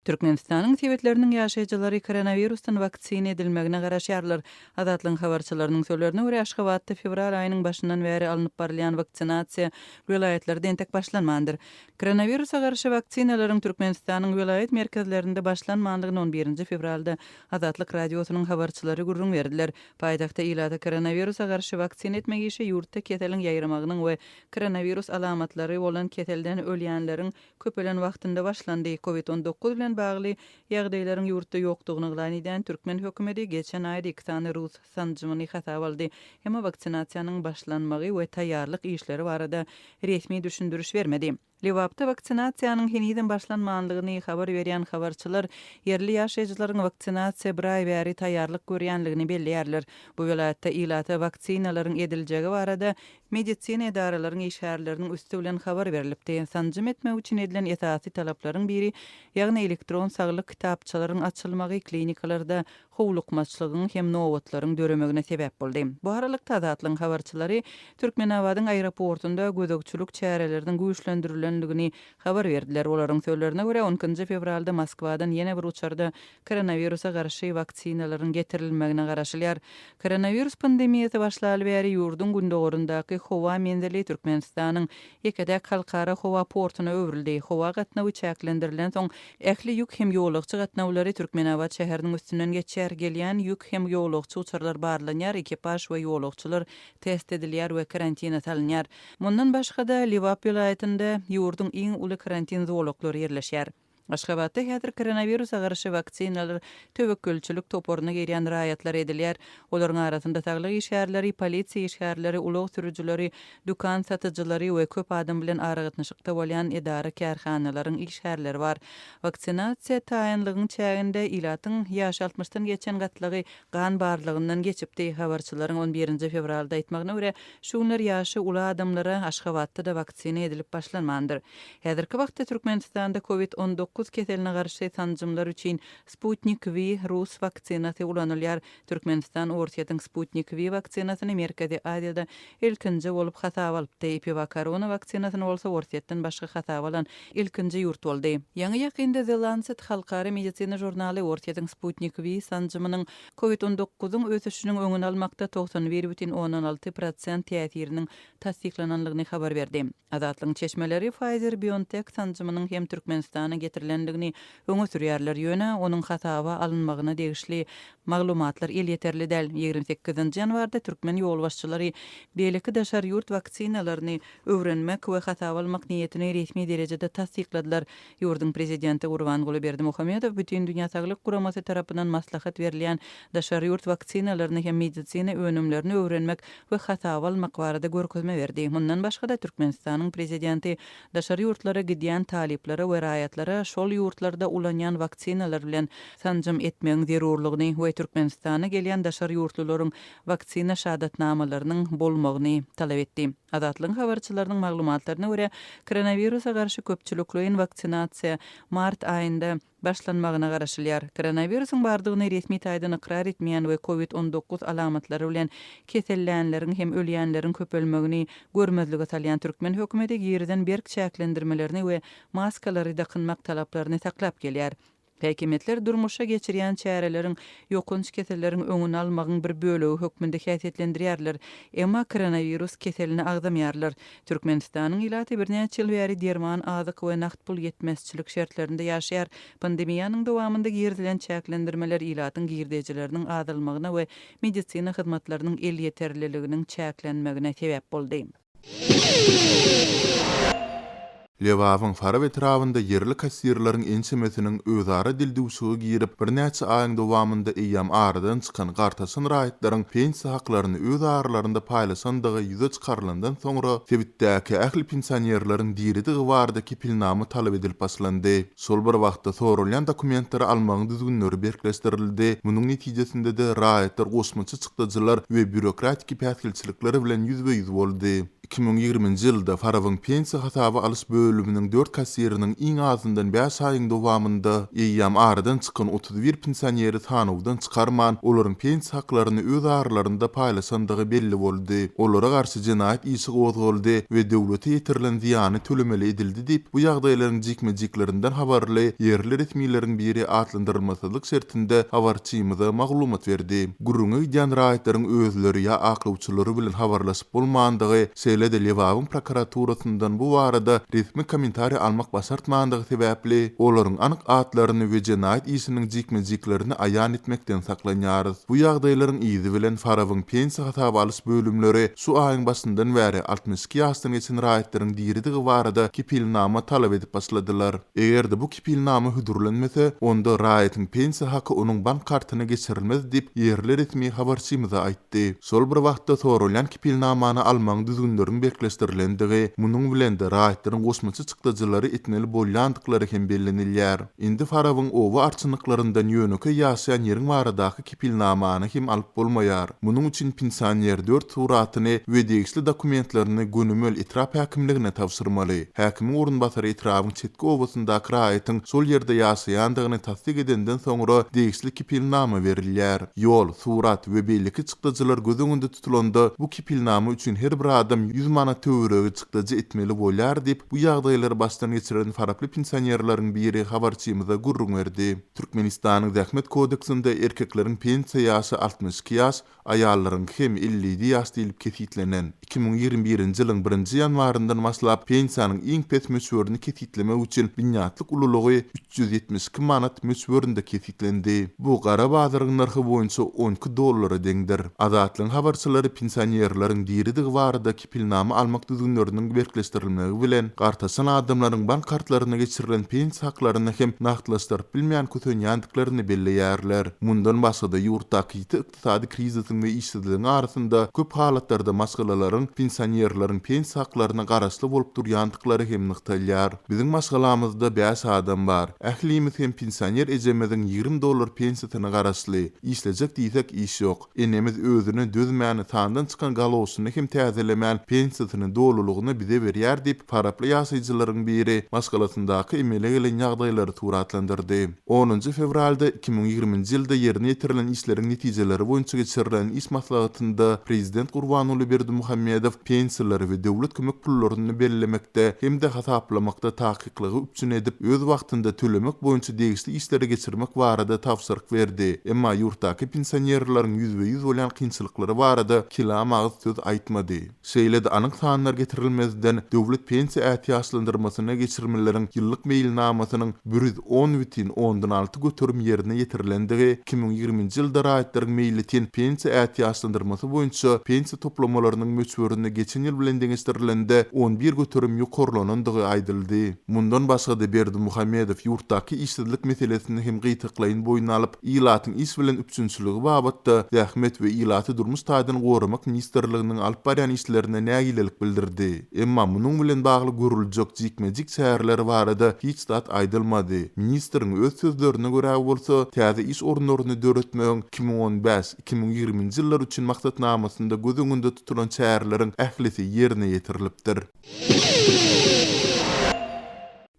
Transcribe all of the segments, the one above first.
Türkmenistanyň sebitleriniň ýaşaýjylary koronawirusdan waksina edilmegine garaşýarlar. Azatlygyň habarçylarynyň sözlerine görä, Aşgabatda fewral aýynyň başyndan bäri alnyp barylýan waksinasiýa welaýatlarda entek başlanmandyr. Koronawirusa garşy waksinalaryň Türkmenistanyň welaýat merkezlerinde başlanmandygyny on birinji fewralda Azatlyk Radiosynyň habarçylary gürrüň berdiler. Paýtagtda ilata koronawirusa garşy waksina etmek işi ýurtda keseliň ýaýramagynyň we koronawirus alamatlary bolan keselden ölýänleriň köpelen wagtynda başlandy. Covid 19 bilen bagly ýagdaýlaryň ýurtda ýokdugyny yglan edýän türkmen hökümeti geçen aýda iki sany rus sanjymyny hasaba aldy. Emma waksinasiýanyň başlanmagy we taýýarlyk işleri barada resmi düşündiriş bermedi. Lebapda waksinasiýanyň henizem başlanmandygyny habar berýän habarçylar ýerli ýaşaýjylaryň waksinasiýa bir aý bäri taýýarlyk görýänligini belleýärler. Bu welaýatda ilata waksinalaryň ediljegi barada Medisina edaralaryň işgärleriniň üsti bilen habar berlipdi. Sanjym etmek üçin edilen esasy talaplaryň biri, ýagny elektron saglyk kitapçalaryň açylmagy klinikalarda howlukmaçlygyň hem nobatlaryň döremegine sebäp boldy. Bu aralykda, Azatlygyň habarçylary Türkmenabadyň aeroportunda gözegçilik çäreleriniň güýçlendirilendigini habar berdiler. Olaryň sözlerine görä, on ikinji fewralda Moskwadan ýene bir uçarda koronawirusa garşy waksinalaryň getirilmegine garaşylýar. Koronawirus pandemiýasy başlaly bäri ýurduň gündogaryndaky howa menzili Türkmenistanyň ýeke-täk halkara howa portuna öwrüldi. Howa gatnawy çäklendirilensoň, ähli ýük hem ýolagçy gatnawlary Türkmenabat şäheriniň üstünden geçýär. Gelýän ýük hem ýolagçy uçarlar barlanýar, ekipaž we ýolagçylar test edilýär we karantina salynýar. Mundan başga-da, Lebap welaýatynda ýurduň iň uly karantin zolaklary ýerleşýär. Aşgabatda häzir koronawirusa garşy waksinalar töwekgelçilik toparyna girýän raýatlara edilýär. Olaryň arasynda saglyk işgärleri, polisiýa işgärleri, ulag sürüjileri, dükan satyjylary we köp adam bilen aragatnaşykda bolýan edara-kärhanalaryň işgärleri bar. Waksinasiýa taýynlygyň çäginde ilatyň ýaşy altmyşdan geçen gatlagy gan barlagyndan geçipdi. Habarçylaryň on birinji fewralda aýtmagyna görä, şu günler ýaşy uly adamlara Aşgabatda-da waksina edilip başlanmandyr. Häzirki wagtda Türkmenistanda Covid 19 keseline garşy sanjymlar üçin Sputnik V rus waksinasy ulanylýar. Türkmenistan Orsýetiň Sputnik V waksinasyny Merkezi Aziýada ilkinji bolup hasaba alypdy. EpiVacCorona waksinasyny bolsa Orsýetden başga hasaba alan ilkinji ýurt boldy. Ýaňy-ýakynda The Lancet halkara medisina žurnaly Orsýetiň Sputnik V sanjymynyň Covid on dokuzyň ösüşiniň öňüni almakda 91,6 prosent täsiriniň tassyklanandygyny habar berdi. Azatlygyň çeşmeleri Pfizer-BioNTech sanjymynyň hem Türkmenistana getirilendigini öňe sürýärler, ýöne onuň hasaba alynmagyna degişli maglumatlar elýeterli däl. Ýigrimi sekizinji ýanwarda türkmen ýolbaşçylary beýleki daşary ýurt waksinalaryny öwrenmek we hasaba almak niýetini resmi derejede tassykladylar. Ýurduň prezidenti Gurbanguly Berdimuhamedow Bütindünýä Saglyk Guramasy tarapyndan maslahat berilýän daşary ýurt waksinalaryny hem medisina önümlerini öwrenmek we hasaba almak barada görkezme berdi. Mundan başga-da, Türkmenistanyň prezidenti daşary ýurtlara gidýän talyplara we raýatlara şol ýurtlarda ulanýan waksinalar bilen sanjym etmegiň zerurlygyny we Türkmenistana gelýän daşary ýurtlularyň waksina şahadatnamalarynyň bolmagyny talap etdi. Azatlygyň habarçylarynyň maglumatlaryna görä, koronawirusa garşy köpçülikleýin waksinasiýa mart aýynda başlanmagyna garaşylýar. Koronawirusyň bardygyny resmi taýdan ykrar etmeýän we covid 19 alamatlary bilen kesellänleriň hem ölýänleriň köpelmegini görmezlige salýan türkmen hökümeti girizen berk çäklendirmelerini we maskalary dakynmak talaplaryny saklap gelýär. Häkimiýetler durmuşa geçirýän çäreleriň ýokanç keselleriň öňüni almagyň bir bölegi hökmünde häsiýetlendirýärler, emma koronawirus keselini agzamaýarlar. Türkmenistanyň ilaty birnäçe ýyl bäri derman, azyk we nagt pul ýetmezçilik şertlerinde ýaşaýar. Pandemiýanyň dowamynda girizilen çäklendirmeler ilatyň girdejileriniň azalmagyna we medisina hyzmatlarynyň elýeterliliginiň çäklenmegine sebäp boldy. Lebabyň Farap etrabynda ýerli kassirleriň ençemesiniň özara dildüwşüge girip, birnäçe aýyň dowamynda eýýäm aradan çykan gartaşan raýatlaryň pensiýa haklaryny öz aralarynda paýlaşandygy ýüze çykarylandan soňra, sebitdäki ähli pensionerleriň diridigi barada kepilnama talap edilip başlandy. Şol bir wagtda, soralýan dokumentleri almagyň düzgünleri berkleşdirildi, munuň netijesinde-de raýatlar goşmaça çykdajylar we býurokratiki päsgelçilikler bilen ýüzbe-ýüz boldy. 2020-nji ýylda Farabyň pensiýa hasaba alyş bölüminde. bölüminiň dört kassiriniň iň azyndan bäş aýyň dowamynda eýýäm aradan çykan 31 pensioneri sanawdan çykarman, olaryň pensiýa haklaryny öz aralarynda paýlaşandygy belli boldy. Olara garşy jenaýat işi gozgaldy we döwlete ýetirilen zyýany tölemeli edildi diýip, bu ýagdaýlaryň jikme-jiklerinden habarly ýerli resmileriň biri atlandyrylmasyzlyk şertinde habarçymyza maglumat berdi. Gürrüňi gidýän raýatlaryň özleri ýa aklawçylary bilen habarlaşyp bolmandygy, şeýle-de Lebabyň prokuraturasyndan bu barada resmi kommentariý almak başartmandygy sebäpli, olaryň anyk atlaryny we jenaýat işiniň jikme-jiklerini aýan etmekden saklanýarys. Bu ýagdaýlaryň yzy bilen Farabyň pensiýa hasaba alyş bölümleri şu aýyň başyndan bäri 62 ýaşdan geçen raýatlaryň diridigi barada kepilnama talap edip başladylar. Eger-de bu kepilnama hödürlenmese, onda raýatyň pensiýa haky onuň bank kartyna geçirilmez diýip, ýerli resmi habarçymyza aýtdy. Şol bir wagtda, soralýan kepilnamany almagyň düzgünleriniň berkleşdirilendigi, munuň bilen-de, raýatlaryň goşmaça çykdajylary etmeli bolýandyklary hem bellenilýär. Indi Farabyň oba arçynlyklaryndan ýönekeý ýaşaýan ýeriň baradaky kepilnamany hem alyp bolmaýar. Munuň üçin pensioner dört suratyny we degişli dokumentlerini gönümel etrap häkimligine tabşyrmaly. Häkimiň orunbasary etrabyň çetki obasyndaky raýatyň şol ýerde ýaşaýandygyny tassyk edenden soňra degişli kepilnama berilýär. Ýol, surat we beýleki çykdajylar göz öňünde tutulanda, bu kepilnama üçin her bir adam 100 manat töweregi çykdajy etmeli bolýar diýip, bu ýagdaýlary başdan geçiren faraply pensionerleriň biri habarçymyza gürrüň berdi. Türkmenistanyň Zähmet kodeksinde erkekleriň pensiýa ýaşy 62 ýaş, aýallaryňky hem 57 ýaş diýlip kesgitlenen. 2021-nji ýylyň birinji ýanwaryndan başlap pensiýanyň iň pes möçberini kesgitlemek üçin binýatlyk ululygy 372 manat möçberinde kesgitlendi. Bu gara bazaryň nyrhy boýunça 12 dollara deňdir. Azatlygyň habarçylary pensionerleriň diridigi barada Kepilnama almak düzgünleriniň berkleşdirilmegi bilen, gartaşan adamlaryň bank kartlaryna geçirilen pensiýa haklaryny hem nagtlaşdyryp bilmän kösenýändiklerini belleýärler. Mundan başga-da, ýurtdaky ýiti ykdysady krizisiň we işsizligiň arasynda köp halatlarda maşgalalaryň pensionerleriň pensiýa haklaryna garaşly bolup durýandyklary hem nygtalýar. Biziň maşgalamyzda bäş adam bar. Ählimiz hem pensioner ejemiziň 20 dollar pensiýasyna garaşly. Işlejek diýsek iş ýok. Enemiz özüne dözmän, sandan çykan galoşyny hem täzelemän, pensiýasyny dolulygyna bize berýär diýip, faraply ýaşaýjylaryň biri maşgalasyndaky emele gelen ýagdaýlary suratlandyrdy. Onunjy fewralda 2020-nji ýylda ýerine ýetirilen işleriň netijeleri boýunça geçirilen iş maslahatynda prezident Gurbanguly Berdimuhamedow pensiýalary we döwlet kömek pullaryny bellemekde hem-de hasaplamakda takyklygy üpjün edip, öz wagtynda tölemek boýunça degişli işleri geçirmek barada tabşyryk berdi. Emma ýurtdaky pensionerleriň ýüzbe-ýüz bolýan kynçylyklary barada kelam agyz söz aýtmady. Şeýle-de anyk sanlar getirilmezden, döwlet pensiýa ätiýaçlandyrmasyna geçirmeleriň ýyllyk meýilnamasynyň 110,6% ýerine ýetirilendigi, 2020-nji ýylda raýatlaryň meýletin pensiýa ätiýaçlandyrmasy boýunça pensiýa toplamalarynyň möçberinde geçen ýyl bilen deňeşdirilende 11% ýokarlanandygy aýdyldy. Mundan başga-da Berdimuhamedow ýurtdaky işsizlik meselesini hem gytaklaýyn boýun alyp, ilatyň iş bilen üpjünçiligi babatda Zähmet we ilaty durmuş taýdan goramak ministrliginiň alyp barýan işlerine nägilelik bildirdi. Emma munuň bilen bagly görüljek jikme-jik çäreler barada hiç zat aýdylmady. Ministriň öz sözlerine görä bolsa, täze iş orunlaryny döretmegiň 2015, 2020-nji ýyllar üçin maksatnamasynda göz öňünde tutulan çäreleriň ählisi ýerine ýetirilipdir.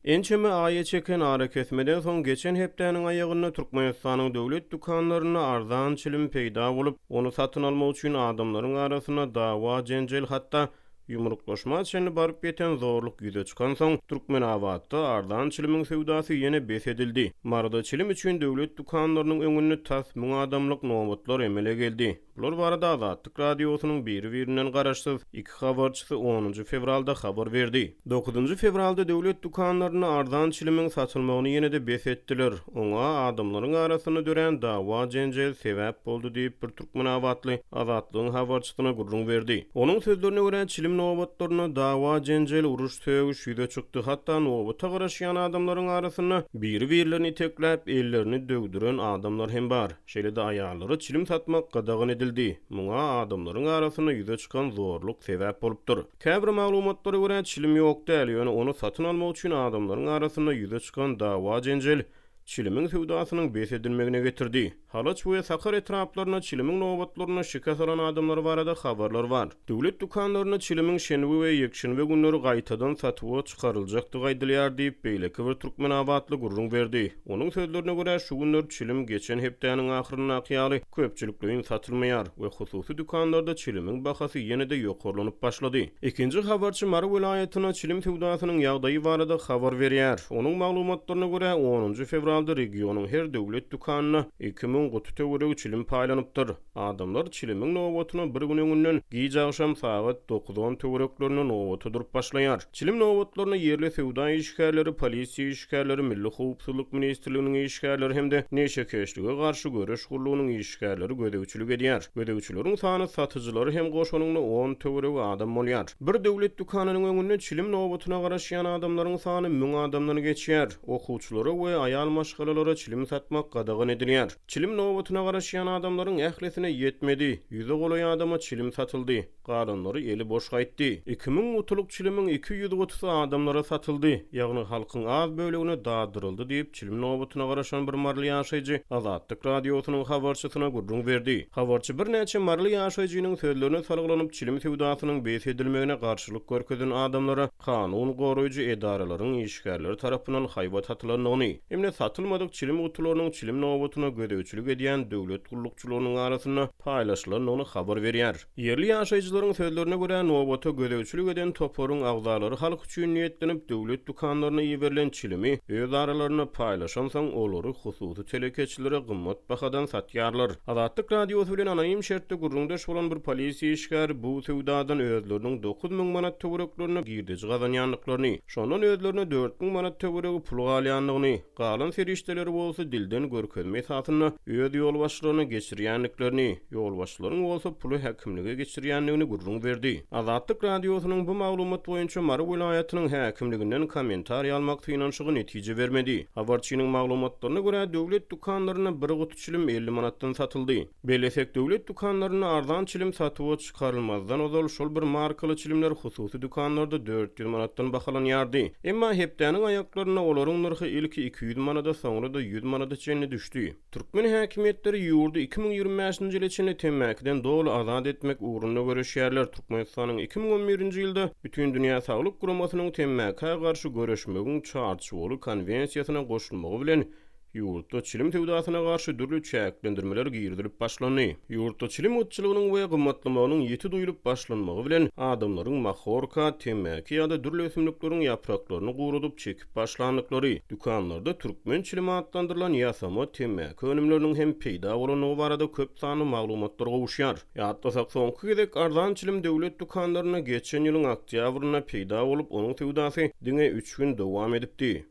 Ençeme aýa çeken arakesmeden soň geçen hepdäniň aýagynda Türkmenistanyň döwlet dükanlarynda arzan çilim peýda bolup, ony satyn almak üçin adamlaryň arasynda dawa-jenjel, hatda ýumruklaşma çenli baryp ýeten zorluk ýüze çykansoň, Türkmenabatda arzan çilimiň söwdasy ýene bes edildi. Maryda çilim üçin döwlet dükanlarynyň öňünde tas müň adamlyk nobatlar emele geldi. Bular barada Azatlyk Radiosynyň biri-birinden garaşsyz iki habarçysy onunjy fewralda habar berdi. Dokuzynjy fewralda döwlet dükanlarynda arzan çilimiň satylmagyny ýene-de bes etdiler. Oňa adamlaryň arasynda dörän dawa-jenjel sebäp boldy diýip, bir türkmenabatly Azatlygyň habarçysyna gürrüň berdi. Onuň sözlerine görä, çilim nobatlarynda dawa-jenjel, uruş-sögüş ýüze çykdy, hatda nobata garaşýan adamlaryň arasynda biri-birlerini itekläp, ellerini döwdüren adamlar hem bar. Şeýle-de aýallara çilim satmak gadagan edildi. Muňa adamlaryň arasynda ýüze çykan zorluk sebäp bolupdyr. Käbir maglumatlara görä, çilim ýok däl, ýöne ony satyn almak üçin adamlaryň arasynda ýüze çykan dawa-jenjel. Çilimiň söwdasynyň bes edilmegine getirdi. Halaç we Sakar etraplarynda çilimiň nobatlarynda şike salan adamlar barada habarlar bar. Döwlet dükanlarynda çilimiň şenbe we ýekşenbe günleri gaýtadan satuwa çykaryljakdygy aýdylýar diýip, beýleki bir türkmenabatly gürrüň berdi. Onuň sözlerine görä, şu günler çilim geçen hepdäniň ahyryndaky ýaly köpçülikleýin satylmaýar we hususy dükanlarda çilimiň bahasy ýene-de ýokarlanyp başlady. Ikinji habarçy Mary welaýatynda çilim söwdasynyň ýagdaýy barada habar berýär. Onuň maglumatlaryna görä, onunjy fewralda regionyň her döwlet dükanynda 2000 guty töweregi çilim paýlanypdyr. Adamlar çilimiň nobatyna bir gün öňünden, giç agşam sagat dokuz-on töwereklerinde nobata durup başlaýar. Çilim nobatlaryna ýerli söwda işgärleri, polisiýa işgärleri, Milli howpsuzlyk ministrliginiň işgärleri hem-de neşekeşlige garşy göreş gullugynyň işgärleri gözegçilik edýär. Gözegçileriň sany satyjylary hem goşanyňda on töweregi adam bolýar. Bir döwlet dükanynyň öňünde çilim nobatyna garaşýan adamlaryň sany müň adamdan geçýär. Okuwçylara we aýal maşgalalara çilim satmak gadagan edilýär. Çilim nobatyna garaşýan adamlaryň ählisine ýetmedi, ýüze golaý adama çilim satyldy. Galanlary eli boş gaýtdy. 2000 gutulyk çilimiň 200 gutusy adamlara satyldy, ýagny halkyň az bölegine daddyryldy diýip, çilim nobatyna garaşan bir maryly ýaşaýjy Azatlyk Radiosynyň habarçysyna gürrüň berdi. Habarçy birnäçe maryly ýaşaýjynyň sözlerine salgylanyp, çilim söwdasynyň bes edilmegine garşylyk görkezen adamlara kanun goraýjy edaralaryň işgärleri tarapyndan haýbat atylandygyny, hem-de satylmadyk çilim gutularynyň çilim nobatyna gözegçilik edýän döwlet gullukçylarynyň arasynda paýlaşylandygyny habar berýär. Ýerli ýaşaýjylaryň sözlerine görä, nobata gözegçilik eden toparyň agzalary halk üçin niýetlenip döwlet dükanlaryna iberilen çilimi öz aralarynda paýlaşansoň, olary hususy telekeçilere gymmat bahadan satýarlar. Azatlyk Radiosy bilen anonim şertde gürrüňdeş bolan bir polisiýa işgäri bu söwdadan özleriniň 9000 manat töwereklerinde girdeji gazanýandyklaryny, şondan özlerine 4000 manat töweregi pul galýandygyny, galan serişdeleri bolsa dilden görkezme esasynda öz ýolbaşçylaryna geçirýändiklerini, ýolbaşçylaryň bolsa puly häkimlige geçirýändigini gürrüň berdi. Azatlyk Radiosynyň bu maglumat boýunça Mary welaýatynyň häkimliginden kommentariý almak synanyşygy netije bermedi. Habarçynyň maglumatlaryna görä, döwlet dükanlarynda bir guty çilim 50 manatdan satyldy. Bellesek, döwlet dükanlarynda arzan çilim satuwa çykarylmazdan ozal şol bir markaly çilimler hususy dükanlarda 400 manatdan bahalanýardy. Emma hepdäniň aýaklarynda olaryň nyrhy ilki 200 manada, soňra-da 100 manada çenli düşdi. Türkmen häkimiýetleri ýurdy 2025-nji ýyla çenli temmäkiden doly azat etmek ugrunda göreşýärler. Türkmenistanyň 2011-nji ýylda Bütindünýä Saglyk Guramasynyň temmäkä garşy göreşmegiň Çarçuwaly konwensiýasyna goşulmagy bilen, Ýurtda çilim söwdasyna garşy dürli çäklendirmeler girizilip başlandy. Ýurtda çilim gytçylygynyň we gymmatlamagynyň ýiti duýlup başlanmagy bilen, adamlaryň mahorka, temmäki ýa-da dürli ösümlikleriň ýapraklaryny guradyp çekip başlandyklary, dükanlarda türkmen çilimi atlandyrylan ýasama temmäki önümleriniň hem peýda bolandygy barada köp sanly maglumatlar gowuşýar. Ýatlasak, soňky gezek arzan çilim döwlet dükanlarynda geçen ýylyň oktýabrynda peýda bolup, onuň söwdasy diňe üç gün dowam edipdi.